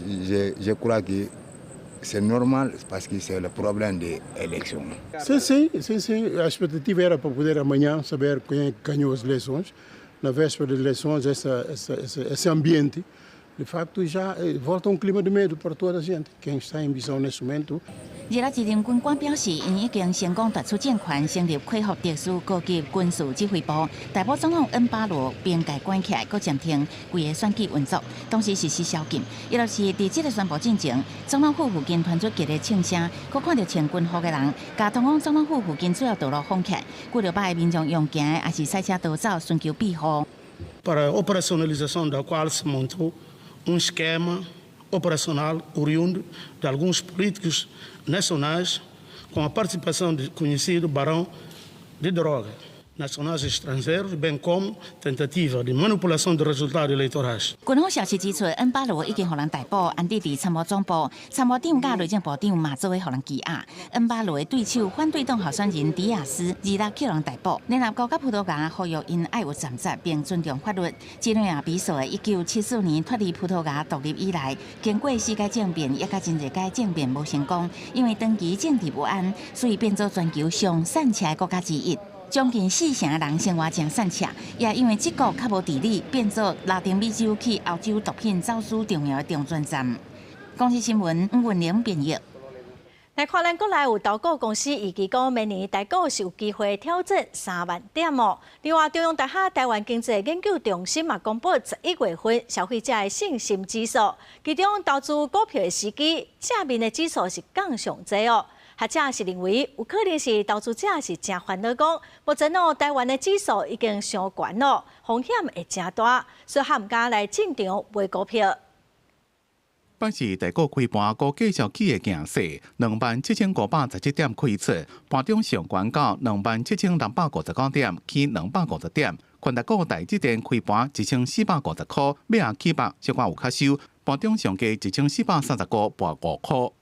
je crois que c'est normal parce que c'est le problème de l'élection. Sim, sim, sim, sim. A expectativa era para poder amanhã saber quem ganhou as eleições. Na véspera das eleições, esse ambiente, de facto, já volta um clima de medo para toda a gente. Quem está em Bissau nesse momento. 26一名軍官表示，𪜶已經成功奪取政權，成立恢復特殊高級軍事指揮部，逮捕總統恩巴羅，並共關起來，閣暫停規个選舉運作，同時實施宵禁。伊就是佇這个宣布進前，總統府附近傳出激烈槍聲，閣看著穿軍服的人，共通往總統府附近主要道路封起來，幾落百个民眾用行的，抑是駛車逃走，尋求庇護。 Para a operacionalização da qual se montou um esquema operacional oriundo de alguns políticos nacionais com a participação de conhecido barão de droga. Nacionais e estrangeiros, bem como tentativa de manipulação de resultados eleitorais。軍方消息指出，恩巴羅已經予人逮捕，安置佇參謀總部，參謀長佮內政部長嘛做伙予人羈押。恩巴羅的對手反對黨候選人迪亞斯26予人逮捕。聯合國佮葡萄牙呼籲𪜶愛有責任並尊重法律。幾內亞比索1974年脫離葡萄牙獨立以來，經過四屆政變，也佮真濟屆政變無成功，因為長期政治不安，所以變做全球上散赤的國家之一。將近四成的人生活誠散赤，也因為這國較無治理，變做拉丁美洲去歐洲毒品走私重要的中轉站。公視新聞吳文玲編譯。來看咱國內有投顧公司預計講，明年台股是有機會挑戰3萬點哦。另外，中央大學台灣經濟研究中心嘛公布11月份消費者的信心指數，其中投資股票的時機正面的指數是降上濟哦。學者是認為，有可能是投資者是誠煩惱，講目前哦，台灣的指數已經傷懸咯，風險會誠大，所以較毋敢來進場買股票。拜四台股開盤，股繼續起的行勢，27,517點開出，盤中上懸到27,659點，起250點。權值股台積電開盤1450塊，尾仔起幅小可有較收，盤中上低1430塊，跋5塊。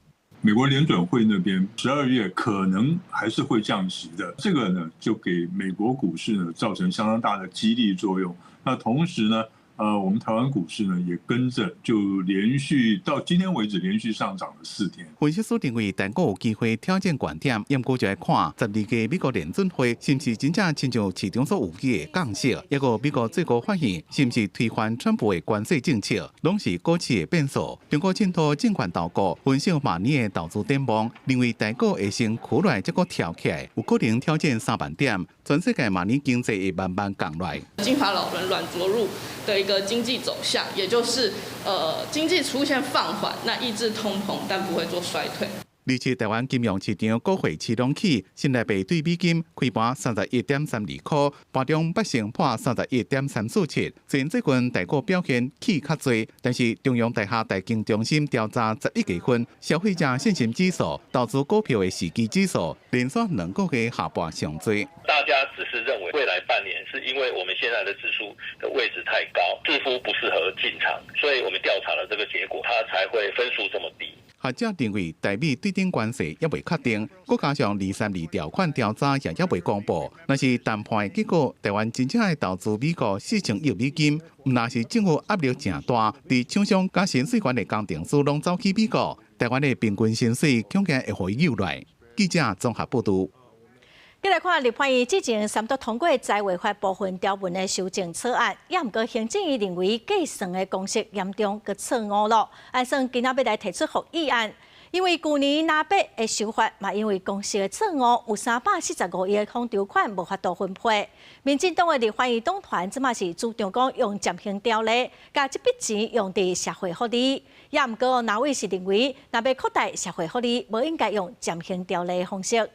美國聯準會那邊12月可能還是會降息的，這個呢就給美國股市呢造成相當大的激勵作用。那同時呢，我們台灣股市呢也跟着就連續到今天為止連續上漲了4天。分析師認為，台股有機會挑戰懸點，毋過就愛看12月美國聯準會是毋是真正親像市場所預期的降息，抑閣美國最高法院是毋是推翻川普的關稅政策，攏是股市的變數。中國信託證券投顧分析明年的投資展望，認為台股會先苦來，再閣跳起來，有可能挑戰3萬點。全世界明年經濟會慢慢降落來。金髮老人軟著陸的一個經濟走向，也就是經濟出現放緩，那抑制通膨，但不會做衰退。27台灣金融市場股匯市攏起，新台幣對美金開盤31.32塊，盤中八成破31.347。雖然最近台股表現起較濟，但是中央大學台經中心調查11月份消費者信心指數、投資股票的時機指數，連續2個月下跋上濟。大家只是認為未來半年是因為我們現在的指數的位置太高，似乎不適合進場，所以我們調查了這個結果，它才會分數這麼低。學者認為，台美對等關稅猶未確定，閣加上232條款調查也猶未公布。若是談判的結果，台灣真正愛投資美國4000億美金，毋但是政府壓力誠大，佇廠商佮薪水懸的工程師攏走去美國，台灣的平均薪水恐驚會予伊扭來。記者綜合報導。繼來看立法院之前三讀通過財衛法部分條文的修正草案，也毋過行政院認為計算的公式嚴重閣錯誤咯，按算今仔欲來提出覆議案。因為舊年拿八的修法嘛，因為公式的錯誤，有345億的統籌款無法度分配。民進黨的立法院黨團這馬是主張講用暫行條例，共這筆錢用佇社會福利。也毋過藍委是認為，若欲擴大社會福利，無應該用暫行條例的方式。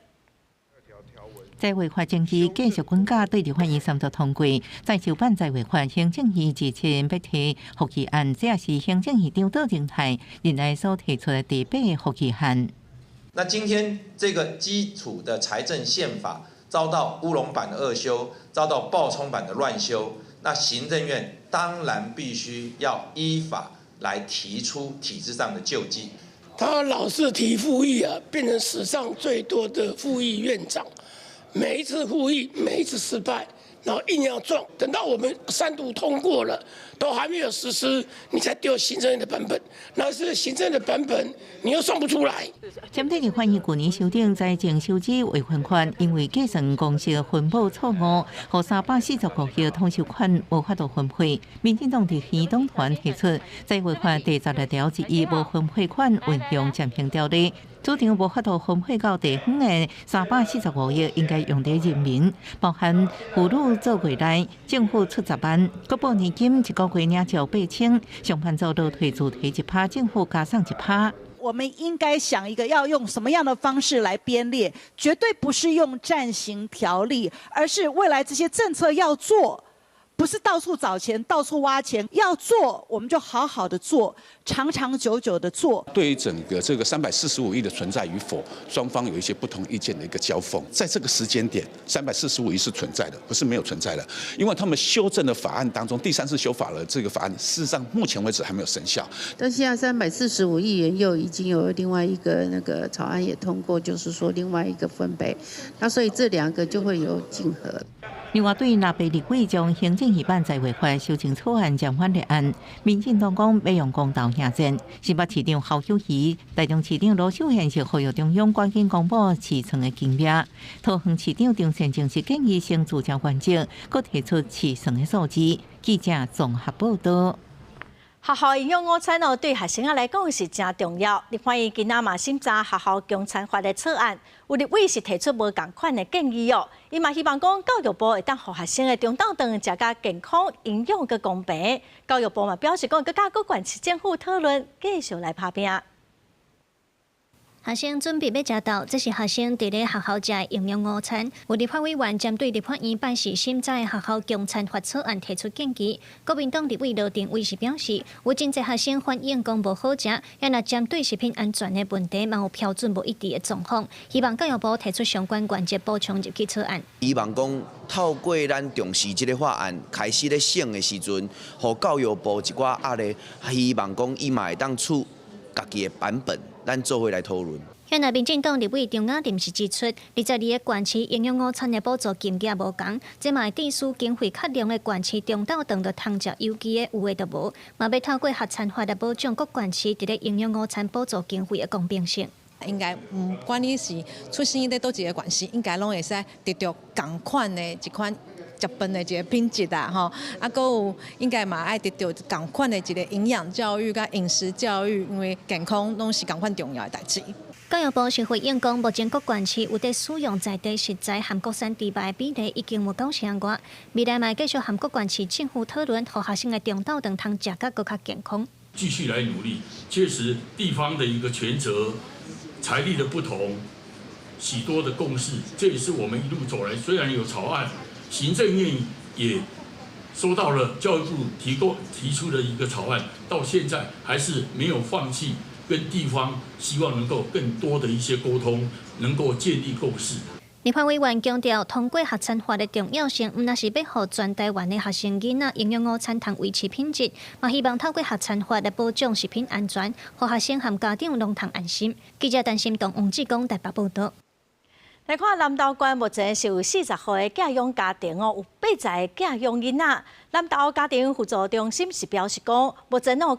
財衛法爭議繼續滾架，對立法院三讀通過。再修版財衛法，行政院27欲提覆議案，這也是行政院長杜榮泰任內所提出的第八個覆議案。那今天這個基礎的財政憲法遭到烏龍版的惡修，遭到暴衝版的亂修，那行政院當然必須要依法來提出體制上的救濟。他老是提覆議啊，變成史上最多的覆議院長。每一次覆議，每一次失敗，然後硬要撞，等到我們三讀通過了，都還沒有實施，你才丟行政院的版本，那是行政的版本，你又算不出來。針對立法院舊年修訂財政收支劃分法，因為計算公式分母錯誤，予345億統籌款無法度分配。民進黨立院黨團提出財衛法第16條之一無分配款運用暫行條例。主張無法度分配到地方的345億，應該用佇人民，包含婦女做月內，政府出10萬，國保年金一個月領少8000，上班族勞退自提1%，政府加送1%。我們應該想一個要用什麼樣的方式來編列，絕對不是用暫行條例，而是未來這些政策要做。不是到處找錢、到處挖錢，要做我們就好好的做，長長久久的做。對於整個這個345億的存在與否，雙方有一些不同意見的一個交鋒。在這個時間點，三百四十五億是存在的，不是沒有存在的。因為他們修正的法案當中，第三次修法了這個法案，事實上目前為止還沒有生效。但現在345億元又已經有另外一個那個草案也通過，就是說另外一個分配，那所以這兩個就會有競合。另外，對藍白立委將行政預辦在違法修正草案暫緩立案，民進黨講欲用公投迎戰。新北市長侯友宜、台中市長盧秀燕是呼籲中央趕緊公布試床的金額。桃園市長張善政是建議先聚焦原則，閣提出試床的數字。記者綜合報道。學校營養午餐哦，對學生仔來講是誠重要。立法院今仔嘛審查學校供餐法的草案，有立委是提出無仝款的建議哦。伊嘛希望講教育部會當予學生的中晝頓食較健康、營養閣公平。教育部嘛表示講，閣佮各縣市政府討論，繼續來拍拚。學生準備欲食晝，這是學生佇咧學校食的營養午餐。有立法委員針對立法院拜四審查的學校供餐法草案提出建議。國民黨立委羅廷偉是表示，有真濟學生反映講無好食，也若針對食品安全的問題，嘛有標準無一致的狀況，希望教育部提出相關原則補充入去草案。希望講透過咱重視這个法案開始咧審的時陣，予教育部一寡壓力，希望講伊嘛會當出家己的版本。咱做伙來討論。現在民進黨立委張雅琳是指出，22個縣市營養午餐的補助金額無仝，這嘛會致使經費較量的縣市中晝頓就通食有機的，有的就無，嘛欲透過學餐法來保障各縣市佇咧營養午餐補助經費的公平性。應該毋管你是出生佇佗一个縣市，應該攏會使得著仝款的一款食飯的一个品質啦，吼。啊，閣有應該嘛愛得著仝款的一个營養教育佮飲食教育，因為健康攏是仝款重要的代誌。教育部是回應講，目前各縣市有佇使用在地食材含國產豬肉的比例已經有九成外，未來嘛會繼續和各縣市政府討論，予學生的中晝頓通食甲閣較健康。繼續來努力，確實地方的一個權責、財力的不同，許多的共識，這也是我們一路走來，雖然有草案，行政院也收到了教育部提過提出的一個草案，到現在還是沒有放棄跟地方，希望能夠更多的一些溝通，能夠建立共識。立法委員強調，通過學餐法的重要性，毋但是欲予全台灣的學生囡仔營養午餐通維持品質，嘛希望透過學餐法來保障食品安全，予學生和家長攏通安心。記者陳心東、王志剛台北報導。來看南投縣目前是有40戶的寄養家庭哦，有80個寄養囡仔。南投家庭輔助中心是表示講，目前哦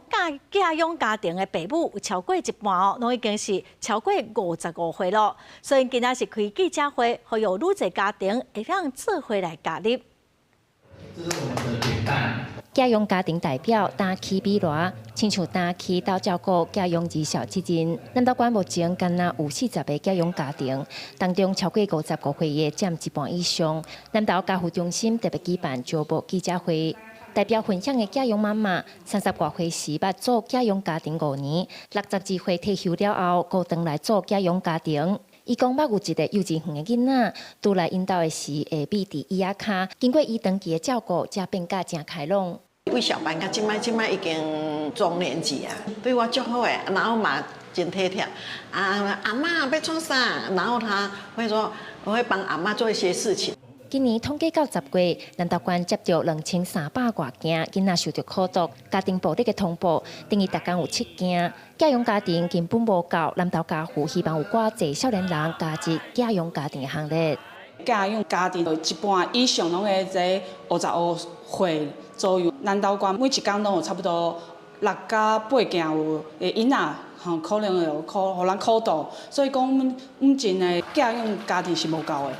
寄養家庭的爸母有超過一半哦，攏已經是超過55歲咯。所以今仔是開記者會，呼籲愈濟家庭會當做伙來加入。這是我們的典範。寄養家庭代表擔起米籮，親像擔起鬥照顧寄養兒少責任。南投縣目前敢若有40個寄養家庭，當中超過55歲的佔一半以上。南投家扶中心特別舉辦招募記者會，代表分享的寄養媽媽，30外歲時捌做寄養家庭5年，62歲退休了後，閣轉來做寄養家庭。伊講捌有一个幼稚園的囡仔，拄來𪜶兜的時會覕佇椅仔跤，經過伊長期的照顧，才變甲誠開朗。為小班到這擺，這擺已經中年級啊，對我足好的，然後嘛真體貼。啊，阿嬤欲創啥？然後他會說，我會幫阿嬤做一些事情。今年統計到10月，南投縣接著2300外件囡仔受著苦毒、家庭暴力的通報，等於逐工有七件。寄養家庭根本無夠，南投家扶希望有較濟少年人加入寄養家庭的行列。寄養家庭一半以上攏會佇55歲左右。南投縣每一工攏有差不多6到8件有的囡仔，吼可能會有苦，予人苦毒，所以講阮阮這的寄養家庭是無夠的。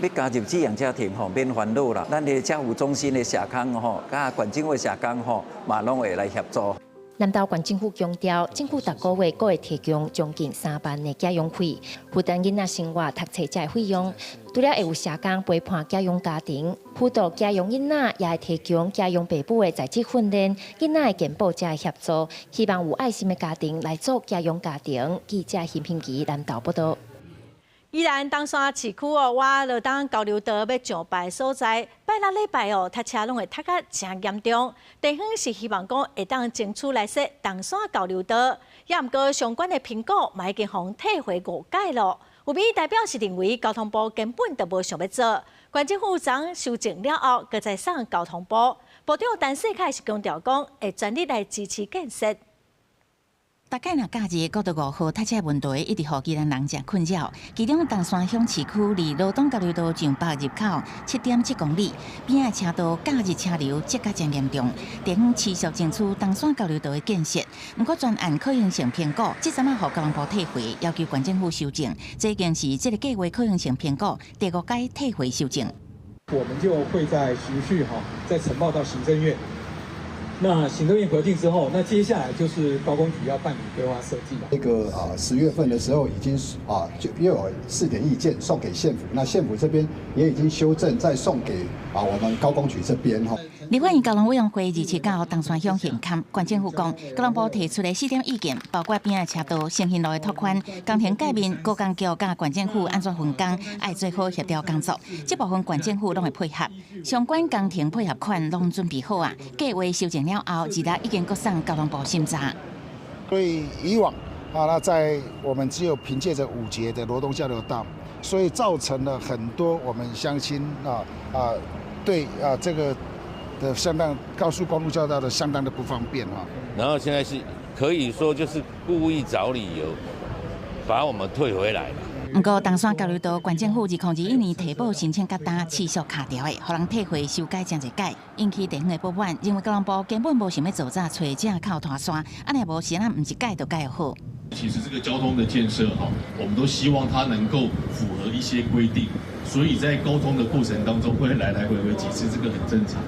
欲加入寄養家庭吼，免煩惱啦。咱的家扶中心的社工吼，佮縣政府社工吼，嘛攏會來協助。南投縣政府強調，政府逐个月閣會提供將近3萬的寄養費，負擔囡仔生活、讀冊這的費用。除了會有社工陪伴寄養家庭，輔導寄養囡仔，也會提供寄養爸母的在職訓練、囡仔的健保這的協助。希望有愛心的家庭來做寄養家庭。記者邢平琪南投報導。宜蘭冬山市區哦，倚羅東交流道欲上拜所在，拜六禮拜哦，塞車攏會塞甲誠嚴重。地方是希望講會當爭取來設冬山交流道，也毋過相關的評估嘛已經予退回五改咯。有民意代表是認為交通部根本就無想欲做，縣政府昨修正了後，閣再送交通部。部長陳世凱是強調講，會全力來支持建設。逐擺若假日國道五號塞車問題，一直予宜蘭人誠困擾。其中冬山鄉市區離羅東交流道上北入口7.7公里，邊仔車道假日車流積甲誠嚴重。地方持續爭取冬山交流道的建設，毋過專案可行性評估，這陣仔予交通部退回，要求縣政府修正。這已經是這个計畫可行性評估第五擺退回修正。我們就會再持續哈，再呈報到行政院。那行政院核定之後，那接下來就是高工局要辦理規劃設計了。那個啊，10月份的時候已經啊，就又有四點意見送給縣府，那縣府這邊也已經修正，再送給啊我們高工局這邊哈。立法院交通委員會27號冬山鄉現勘，縣政府講，交通部提出的四點意見，包括邊仔車道、行行路的拓寬、工程蓋面、高工局佮縣政府按怎分工，愛做好協調工作。這部分縣政府攏會配合，相關工程配合款攏準備好啊。計劃修正了後，二六已經閣送交通部審查。所以以往啊，那在我們只有憑借着五節的羅東交流道，所以造成了很多我們鄉親啊對啊這個的相當高速公路交流道的相當的不方便啊。然後現在是可以說就是故意找理由把我們退回來。毋過，冬山交流道縣政府2021年提報申請甲今持續卡著的，予人退回修改誠濟擺，引起地方的不滿，認為交通部根本無想欲做早揣正靠拖山，按呢無是咱毋是改就改好。其實這個交通的建設哈，我們都希望它能夠符合一些規定，所以在溝通的過程當中會來來回回幾次，這個很正常。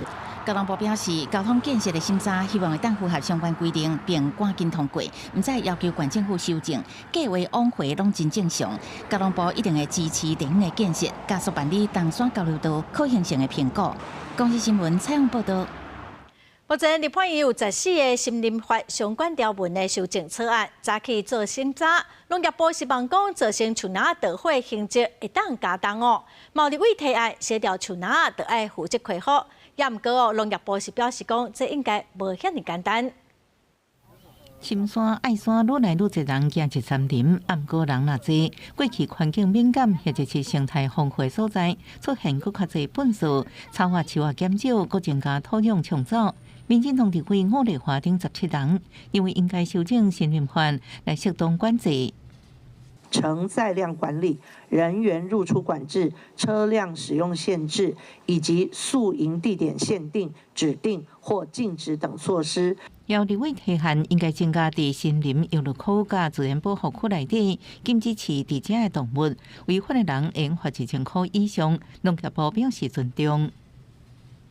交通部表示，交通建設的審查，希望會當符合相關規定，並趕緊通過，毋再要求縣政府修正，計劃往回攏真正常。交通部一定會支持地方的建設，加速辦理冬山交流道可行性的評估。公視新聞採訪報導。目前立法院有14個森林法相關條文的修正草案，早起做審查。農業部希望講造成樹林著火刑責會當加重哦。有立委提案，燒著樹林著愛負責恢復。也毋過哦，農業部是表示講，這應該無遐爾簡單。深山愛山愈來愈濟人行入森林，毋過人若濟，過去環境敏感或者是生態豐富的所在，出現閣較濟糞埽、草仔樹仔減少，閣增加土壤沖走。民進黨立委伍麗華等17人，認為應該修正森林法來適當管制。承載量管理、人員入出管制、車輛使用限制，以及宿營地點限定、指定或禁止等措施。有立委提案，應該增加佇森林遊樂區佮自然保護區內底禁止飼佇遮的動物，違反的人會罰1000塊以上。農業部表示尊重。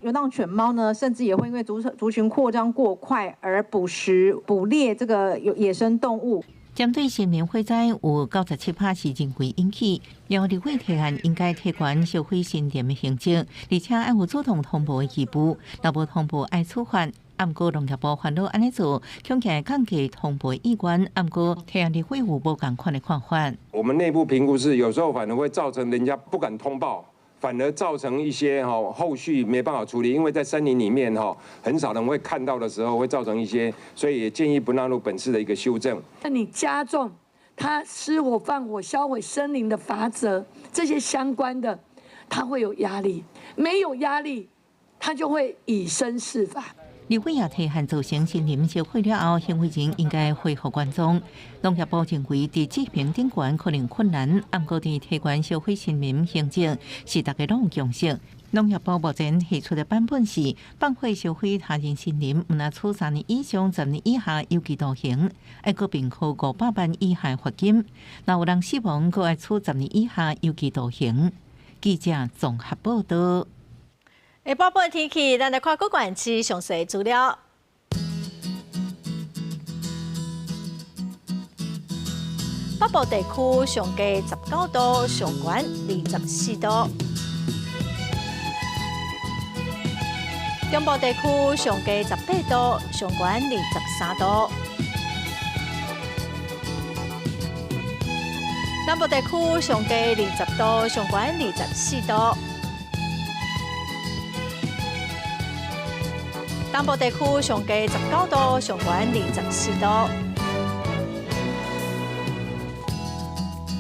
遊蕩犬貓呢，甚至也會因為族群擴張過快而捕食、捕獵這個野生動物。針對森林火災有97%是人為引起，有立委提案應該提懸燒毀森林的刑責，而且愛有主動通報的義務，若無通報愛處罰。毋過農業部煩惱按呢做，恐驚降低通報意願。毋過提案立委有無仝款的看法。我們內部評估是，有時候反而會造成人家不敢通報，反而造成一些哈後續沒辦法處理，因為在森林裡面哈很少人會看到的時候，會造成一些，所以也建議不納入本次的一個修正。那你加重他失火、放火、銷毀森林的罰則，這些相關的，他會有壓力，沒有壓力，他就會以身試法。立委也提案造成森林燒毀了後，行為人應該恢復原狀。農業部認為，佇執行頂懸可能困難，毋過佇提懸燒毀森林刑責是大家攏有共識。農業部目前提出的版本是，放火燒毀他人森林，毋但處3年以上10年以下有期徒刑，愛閣併科500萬以下罰金。若有人死亡，閣愛處十年以下有期徒刑。記者綜合報導。下晡晡天氣，咱來看各縣市詳細資料。北部地區上低19度，上懸24度；中部地區上低18度，上懸23度。南部地區上低20度，上懸24度。東部地區上低19度，上懸24度。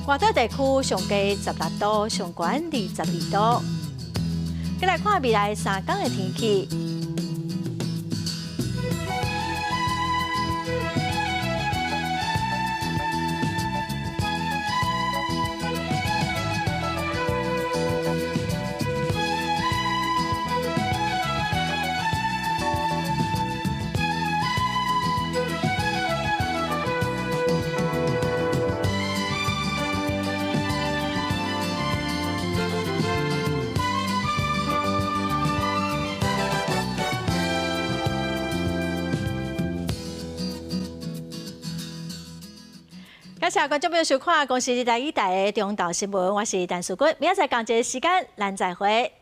外島地區上低16度，上懸22度。再來看未來3天的天氣。感謝觀眾朋友收看《公視台語台》的中晝新聞，我是陳淑君，明仔載仝一个時間，咱再會。